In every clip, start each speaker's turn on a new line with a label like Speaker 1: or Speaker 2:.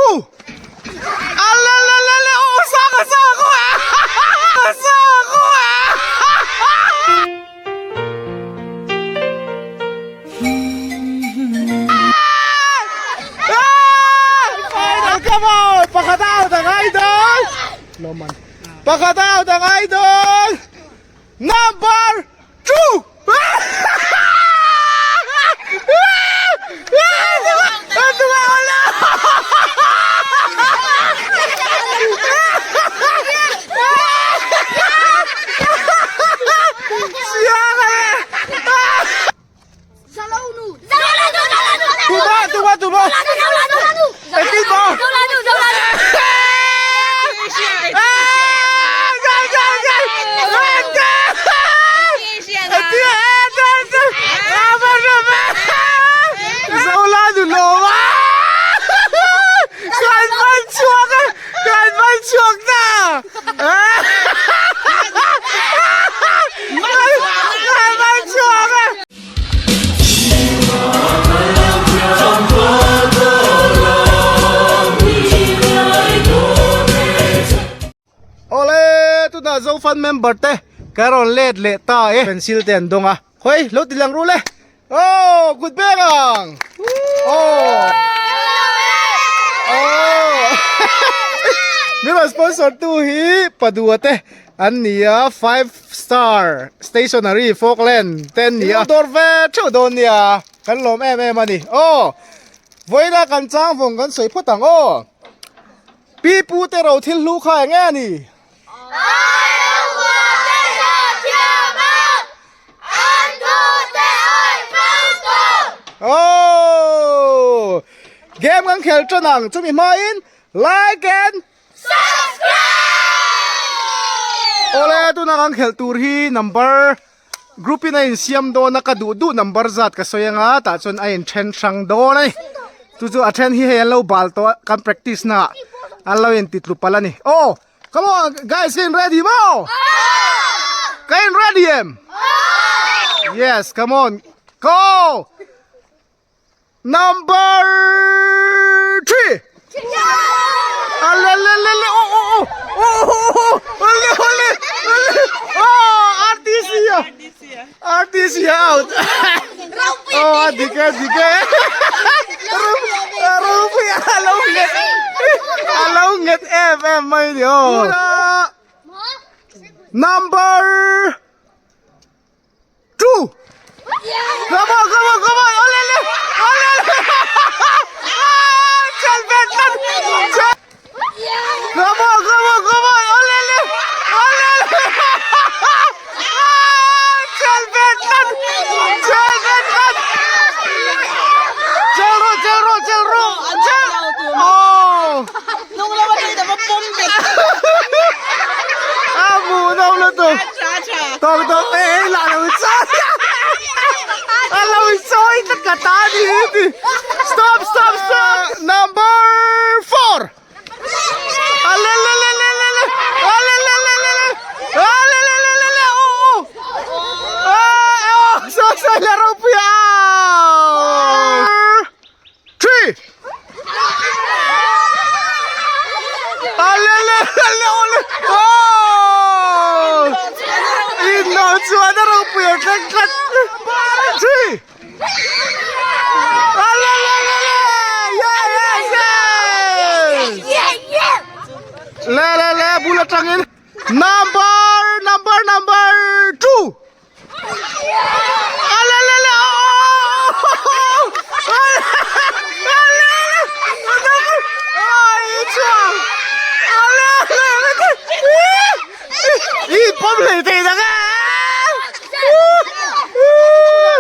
Speaker 1: 2 Alelelele oh sanga sanga ko sanga ko Final come on pakhat out ang idol Loman pakhat out ang idol number 2 Tuma tuma Engtin maw Awle tunah Zofan member te ka rawn let leh ta e pencil te an dawng a khawi lo ti lang rul e aw kut beng ang aw aw min rawn sponsor tu hi Padua te an ni a five star stationery Falkland te an ni a dawr ve theuh dawn nia kan lawm em em a ni aw vawiina kan chang vawng kan sawi phawt ang aw. Pi pu te ro thil hlu kha eng nge a ni? Oh! Game kan khel tan ang chumi hmain like and subscribe! Awle tuna kan khelh tur hi number group in a insiam dawn a ka duh duh number zat ka sawi anga tah chuan a in then hrang dawn a ni chu chu a then hi hei an lo bal tawh a kan practice na ah an lo in ti tlu palh a ni aw come on guys ka in ready maw ka in ready em yes come on go Number 3. Alelelele oh oh oh oh oh oh ole ole ole oh RTC RTC out oh adike adike Rupi alo nget alo nget em em mai ni oh Number 2 Come on, come on, come on! Ole, ole! Ole, ole! Ah, Chalbet, Come on, come on, come on! Ole, ole! Ole, ole! Ah, Chalbet, Chalbet, Chalro, chalro, chalro! Chal! Oh!
Speaker 2: Nung lama te da pom bet.
Speaker 1: Ah, mu no lo tu. Tawk tawk e hei lah lo chawi a lo chawi tlat ka ta ni hi ti stop stop stop number 4 ale le le le le le ale le le le le ale le le le le oh oh oh so so le ro pu ya 3 Ale le ale ole oh in no chuan a ropui a thleng tlat 3 Ale le le le yeah yes yes le le le bul atangin number number number 2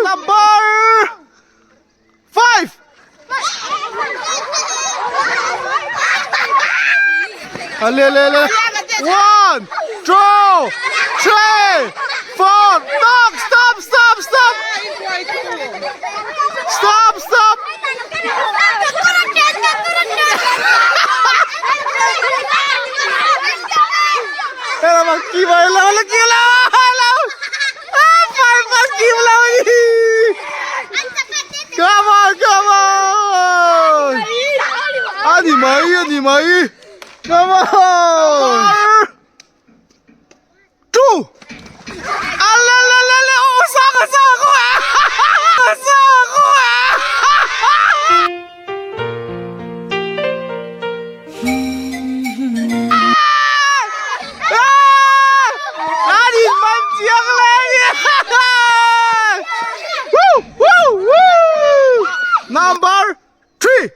Speaker 1: Number 5 Ale le le 1 2 3 4 Stop stop stop stop Stop stop Come on, come on! A ni mai, a ni mai. Come on! Two! Alalalala! Oh, sanga, sanga ko! Sanga ko! Number 3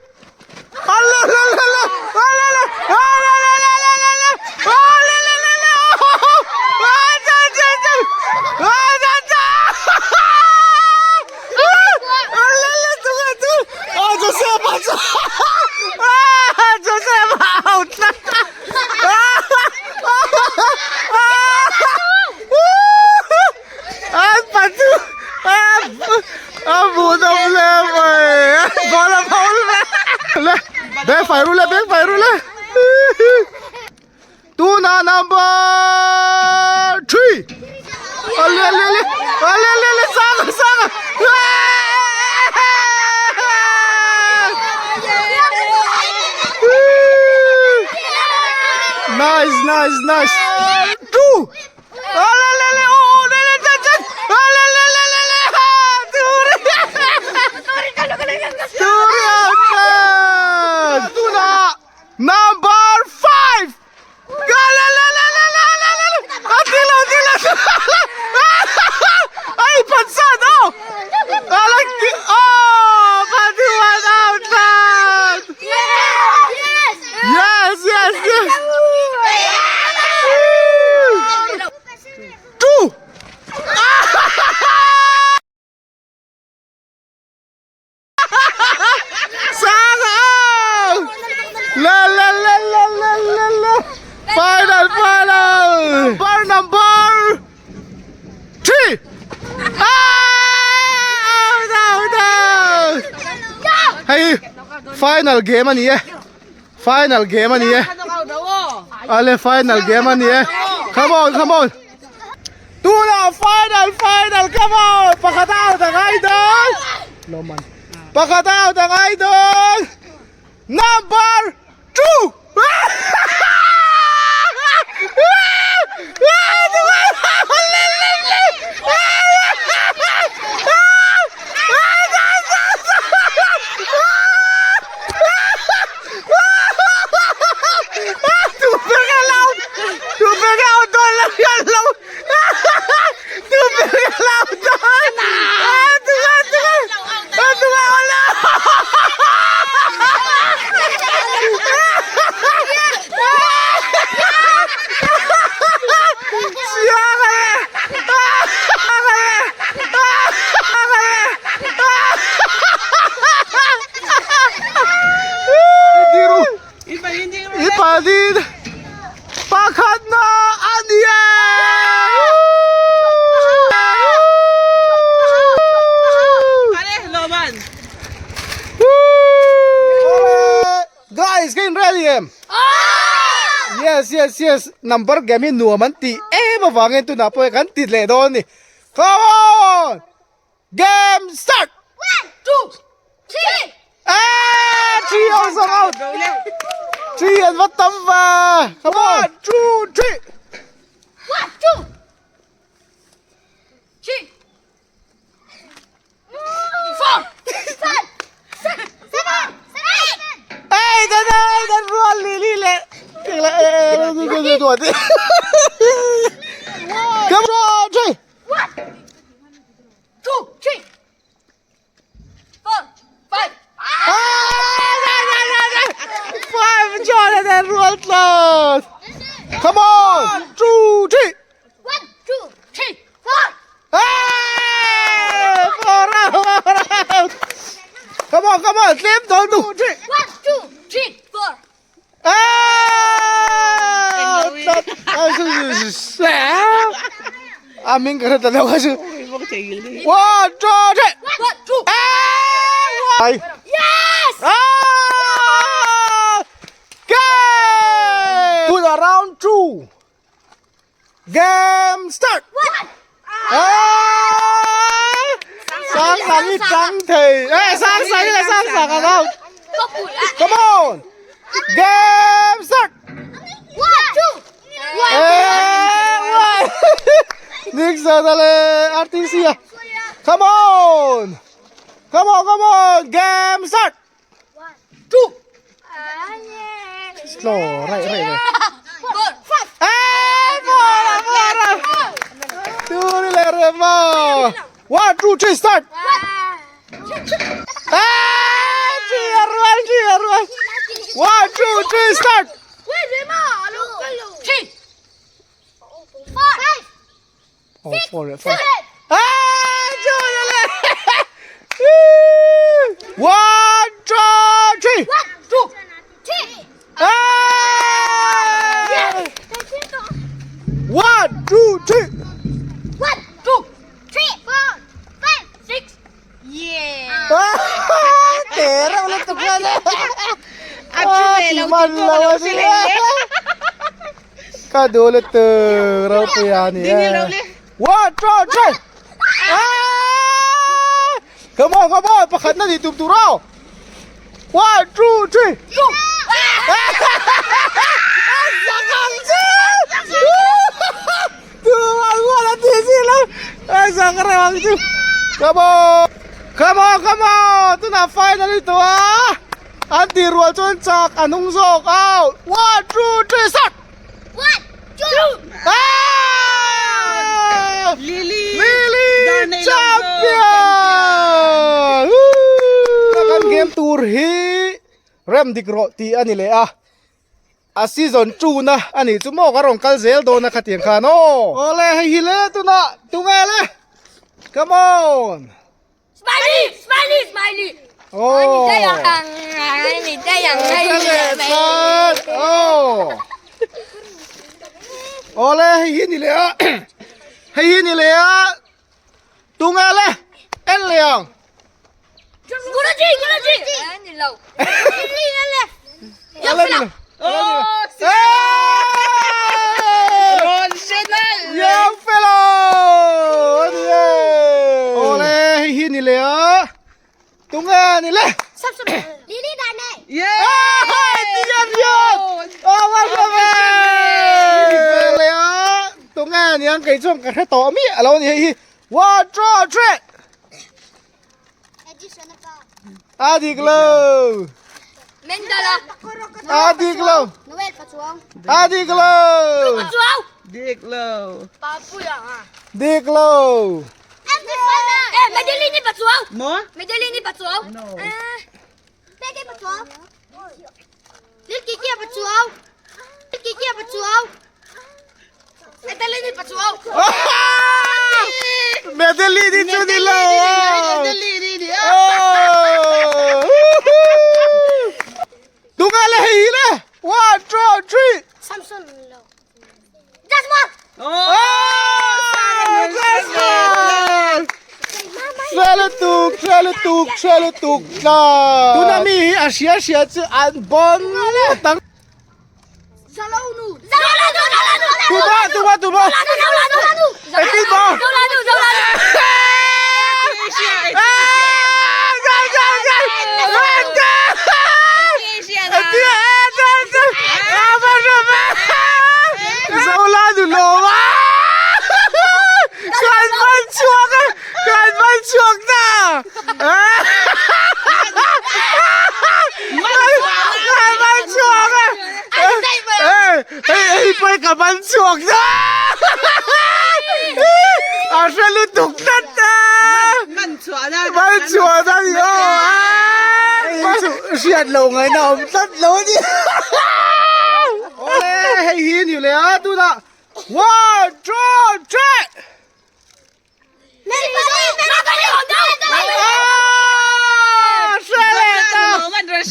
Speaker 1: Bag fai ru le bag fai ru le tuna number 3 ale ale ale ale ale ale sanga sanga Nice, nice, nice. Two. Number 5! Ai pansan! Oh! Oh! Paduan out! Yes! Yes, yes, yes! Two! Sang out! La la la la la la la! Final, final! Bar number 3! Ah! Out, out, out! Hei, final game a ni e. Final game a ni e. Ale final game a ni e. Come on, come on. Tuna final, final, come on. Pakhat out ang idol. Loman. Pakhat out ang idol. Number 2. I palin pakhatna a ni e! Guys, ka in ready em? Yes, yes, yes. Number game hi nuam an tih em avangin tunah pawh hi kan ti leh dawn a ni. Come on! Game start!
Speaker 3: 1, 2, 3!
Speaker 1: Ah, 3 also out! 3 an va tam va! Come on! 1, 2, 3!
Speaker 3: 1, 2, 3, 4, 5, 6, 7, 8!
Speaker 1: Hey, dan dan rual li li le. Come on, 3!
Speaker 3: 1, 2, 3, 4, 5.
Speaker 1: 5 Jonathan rual tlat. Come on, 2, 3.
Speaker 3: 1, 2, 3, 4.
Speaker 1: Hey, 4 out, 4 out. Come on, come on, tlem dawn nu.
Speaker 3: 1, 2, 3, 4.
Speaker 1: A ming ka ta lo ka chu. 1, 2, 3.
Speaker 3: 1, 2.
Speaker 1: Ai.
Speaker 3: Yes!
Speaker 1: Ah! Game! To the round 2. Game start.
Speaker 3: 1.
Speaker 1: Ah! Sang sang hi chang thei. Eh, sang sang hi sang sang out. Come on. Game start!
Speaker 3: One, two, one.
Speaker 1: Eh, one. Next dale RTC ah. Come on! Come on, come on! Game start!
Speaker 3: One, two.
Speaker 1: Slow, right, right, right.
Speaker 3: Four, five.
Speaker 1: Eh, four, four. Two, le, four. One, two, three, start!
Speaker 3: One, two,
Speaker 1: Eh, three, one, three, one. One, two, three, start!
Speaker 3: three. Four, five,
Speaker 1: Oh, four, four.
Speaker 3: seven.
Speaker 1: Ah, two, le. One, two, three.
Speaker 3: One, two, three.
Speaker 1: Ah! One, two, three.
Speaker 3: One, two, three, four, five, six. Yeah.
Speaker 1: Ah, tera ulit to pala.
Speaker 2: Actually,
Speaker 1: man lawa sila. Kadulit to raw yan. One, two, three. Ah! Come on, come on. Pakhat na dito turaw. One, two, three. Come on! Come on, come on! Ito na, finally ito ah! Anti rual chon chak, anong zok out! One, two, three, start!
Speaker 3: One, two.
Speaker 1: Ah!
Speaker 2: Lily!
Speaker 1: Lily
Speaker 2: Darnay
Speaker 1: Champion! Woo! Kan game tour hi rem dik ro ti ani le a. A season 2 na ani chu mo ka rong kal zel do na khatiang khan o. Ole hei hi le tu na tu nge le. Come on.
Speaker 3: Smiley, smiley, smiley.
Speaker 1: Oh.
Speaker 3: 你这样，你这样，
Speaker 1: Oh. Ole hei hi ni le a. Hei hi ni le a. Tu nge le. En leang.
Speaker 3: Guruji, Guruji. 你老。
Speaker 1: Ole ni.
Speaker 2: Oh, si
Speaker 1: Hey!
Speaker 2: Ronsional!
Speaker 1: Young fellow! Ani e! Ole, hei hi ni le a. Tunga ni le.
Speaker 3: Lily Darnay.
Speaker 2: Yeah!
Speaker 1: Ah, tiyan yun! Oh, welcome! Le a. Tunga ni ang kay chuan ka hre tawh mi alo ni hei hi. One, two, three. A dik lo.
Speaker 3: Mendala.
Speaker 1: A dik lo.
Speaker 3: Noel Pachuang.
Speaker 1: A dik lo.
Speaker 3: Pachuang.
Speaker 2: Dick Low.
Speaker 1: Dik lo.
Speaker 3: Eh, Medellini Pachuang.
Speaker 2: Mo?
Speaker 3: Medellini Pachuang.
Speaker 2: No.
Speaker 3: Pwede Pachuang. Lil Kiki Pachuang. Lil Kiki Pachuang. Medellini Pachuang.
Speaker 1: Medellini chu ni lo.
Speaker 2: Medellini!
Speaker 1: Oh! Tunga le hei le. One, two, three.
Speaker 3: Samson Low. Jasmine.
Speaker 2: Oh!
Speaker 1: Oh! Jasmine! Treletuk, treletuk, treletuk na. Tuna mi hi a hria hria chu an bon tang.
Speaker 3: Zalonu. Zalonu, Zalonu.
Speaker 1: Tuma, tuma, tuma.
Speaker 3: Zalonu, Zalonu.
Speaker 1: Eh, tuma.
Speaker 3: Zalonu, Zalonu.
Speaker 1: Ah! Go, go, go! Go, go!
Speaker 2: Asia na! Man chua na!
Speaker 1: เสียดลงไงน้องตัดลงนี่โอ้ยให้หินอยู่เลยอ่ะดูนะ one two three 啊！帅嘞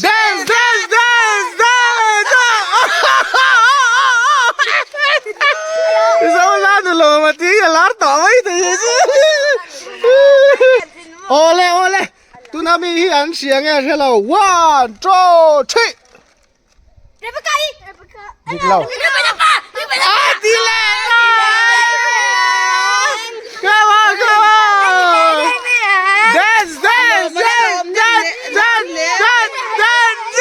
Speaker 1: ！Dance dance dance dance！Ole ole, tuna mi hi an siang e helo. One, two, three.
Speaker 3: Rebecca. Rebecca.
Speaker 1: Dik lo.
Speaker 3: Rebecca. Rebecca.
Speaker 1: Ah, ti le. Come on, come on. Dance, dance, dance, dance, dance, dance, dance.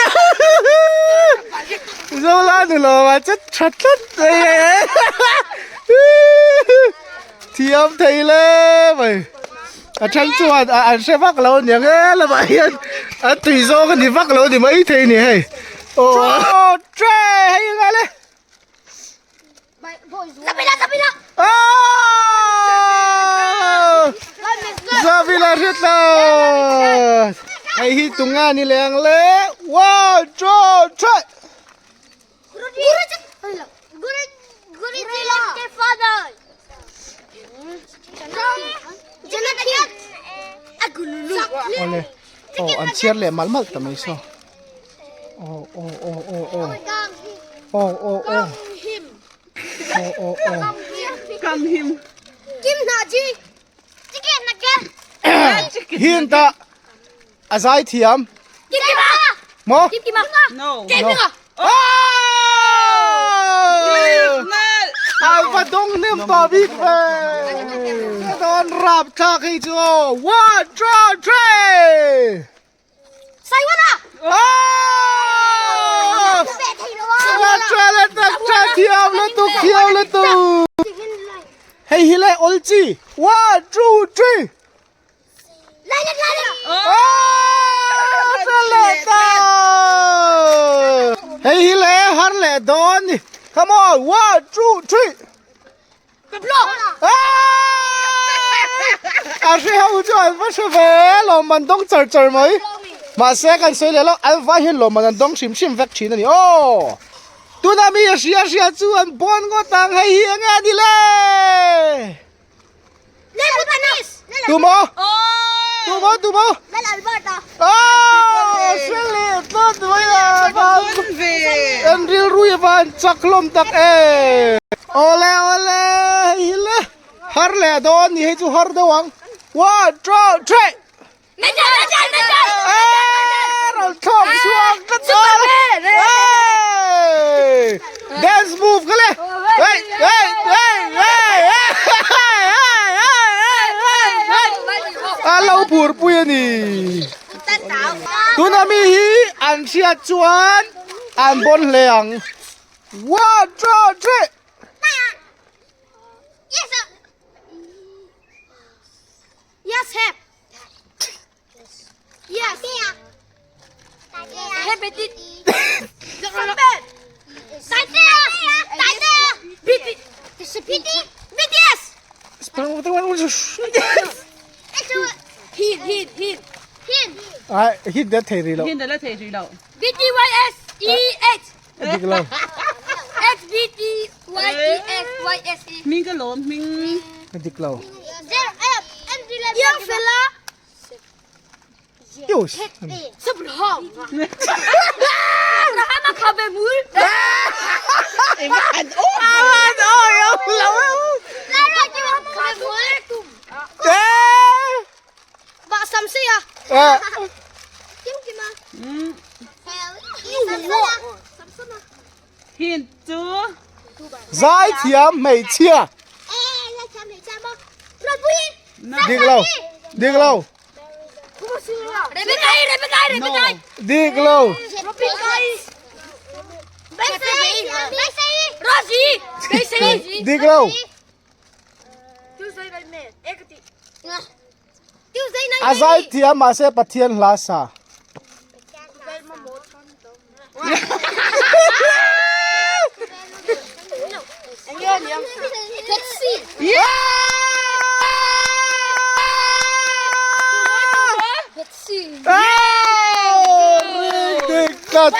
Speaker 1: zo la ni lo a che tha tlat thiam thei le mai a then chuan an hre vak lo aniang e lamah hian an tui zawng a ni vak lo ni mai thei ni hei aw tre hei eng le Zavila hre tlat hei hi tunga ni leh ang le one two three Awle aw an chhiar leh malh malh ta mai saw aw aw aw aw aw aw aw aw aw aw aw Hin ta a zai thiam maw Alva dawng hnem tawh bik ve dawn rap thlak hei chu aw one two three Thiam lutuk thiam lutuk hei hi lai awl chi one two three Hei hi le har leh dawn ni come on one two three A hre ho chu an va hre ve lawm an dawng char char mai mahse kan sawi leh lo an vai hian lawm an dawng hrim hrim vek thin a ni aw tuna mi a hria hria chu an bawn ngawt ang hei hi enge a ni le Tumaw tumaw tumaw aw hre leh tlat mai a van en rilru hi van chak hlawm tak e awle awle hei hi le har leh dawn ni hei chu har deuh ang one two three rawn thlawk chhuak ka chuan dance move ka le hey hey hey hey a lo phur pui a ni tuna mi hi an hriat chuan an bawn hle ang one two three
Speaker 3: Yes, hep. Yes. Hep it. BTS. Hit, hit, hit. Hit.
Speaker 1: Ai, hit dat thei ri lo.
Speaker 2: Hit dat thei ri lo.
Speaker 3: B T Y S E H.
Speaker 1: Dik lo.
Speaker 3: H B T Y E S Y S E.
Speaker 2: Hming ka lawm hming.
Speaker 1: Dik lo.
Speaker 3: Yang fela.
Speaker 1: Yus.
Speaker 3: Sabraham. Abraham a khabe mul.
Speaker 2: An o.
Speaker 1: Aman oi ông lo.
Speaker 3: Khabe mul.
Speaker 1: Eh.
Speaker 3: Ba sam si à.
Speaker 1: Eh.
Speaker 3: Kim kim à.
Speaker 2: Hin chu.
Speaker 1: Zai thiam hmeichhia. Dik lo. Dik lo.
Speaker 3: Rebecca, Rebecca, Rebecca.
Speaker 1: Dik lo.
Speaker 3: Rosie,
Speaker 1: Dik lo. A zai thiam mahse Pathian hla sa. Dik tlat.